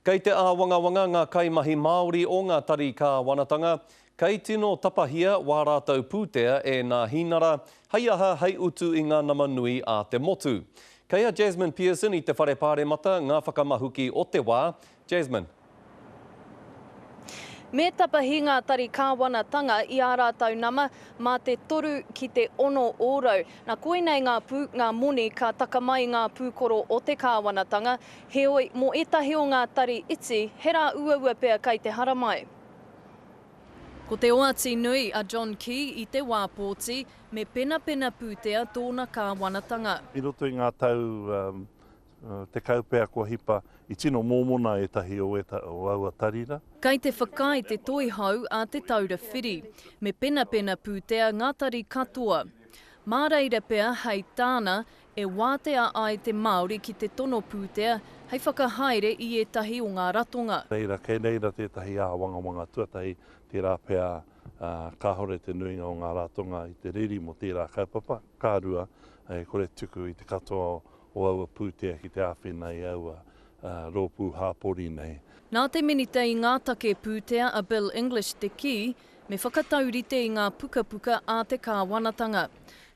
Kei te āwangawanga ngā kaimahi Māori o ngā tari kāwanatanga, kei tino tapahia wā rātou pūtea e nā hīnara, hei aha hei utu i ngā nama nui a te motu. Kei a Jasmine Pearson i te Whare Pāremata ngā whakamahuki o te wā. Jasmine. Me tapahi ngā tari kāwanatanga i ā rātou nama mā te 3 ki te 6 ōrau. Na koinei ngā pū, ngā moni ka taka mai i ngā pūkoro o te kāwanatanga, heoi, mō ētahi o ngā tari iti, he rā uaua pea kai te haramai. Ko te oati nui a John Key i te wā pōti, me penapena pūtea tōna kāwanatanga. I roto i ngā tau 10 pea kua hipa, i tino mōmona ētahi o ēta, o aua tari rā. Kei te whakaae te toihau a Te Taura Whiri, me penapena pūtea ngā tari katoa. Mā reira pea, hei tāna, e wātea ai te Māori ki te tono pūtea hei whakahaere i ētahi o ngā ratonga. Reira, kei reira tētahi āwangawanga tuatahi, tērā pea kāore te nuinga o ngā ratonga i te riri mō tērā kaupapa, ka rua, e kore tuku i te katoa o aua pūtea ki te āwhina i aua rōpū hāpori nei. Nā te Minita i ngā take pūtea a Bill English te kī, me whakataurite i ngā pukapuka a te kāwanatanga.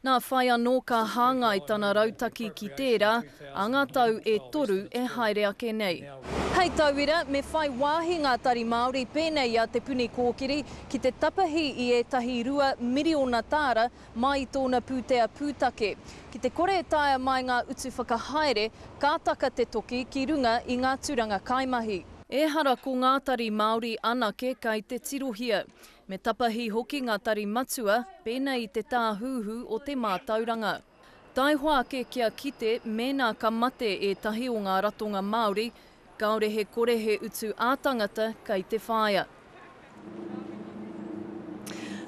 Nā whai anō ka hāngai tana rautaki ki tērā a ngā tau e toru e haere ake nei. Hei tauira, me whai wāhi ngā tari Māori pēnei i a Te Puni Kōkiri ki te tapahi i ētahi $2 miriona mai i tōna pūtea pūtake. Ki te kore e taea mai ngā utu whakahaere, ka taka te toki ki runga i ngā turanga kaimahi. Ehara ko ngā tari Māori anake kei te tirohia. Me tapahi hoki ngā tari matua, pēnei i te Tāhuhu o te Mātauranga. Taihoa ake kia kite mēnā ka mate ētahi o ngā ratonga Māori, kāore he kore he utu ā-tangata kei te whāia.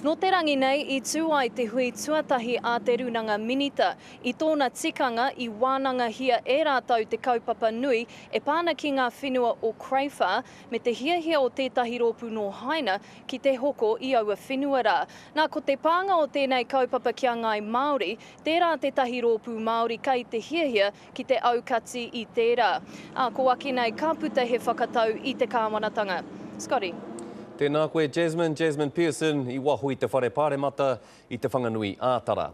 Nō te rangi nei i tū ai te hui tuatahi a Te Rūnanga Minita. I tōna tikanga i wānangahia e rātou te kaupapa nui e pā ana ki ngā whenua o Craiwha me te hiahia o tētahi rōpū nō Haina ki te hoko i aua whenua rā. Nā, ko te pānga o tēnei kaupapa ki a Ngāi Māori, tērā tētahi rōpū Māori kei te hiahia ki te aukati i tērā. Ā, ko ake nei ka puta he whakatau i te kāwanatanga. Scotty. Tēnā koe Jasmine, Jasmine Pearson, i waho i te Whare Pāremata i Te Whanganui-ā-Tara.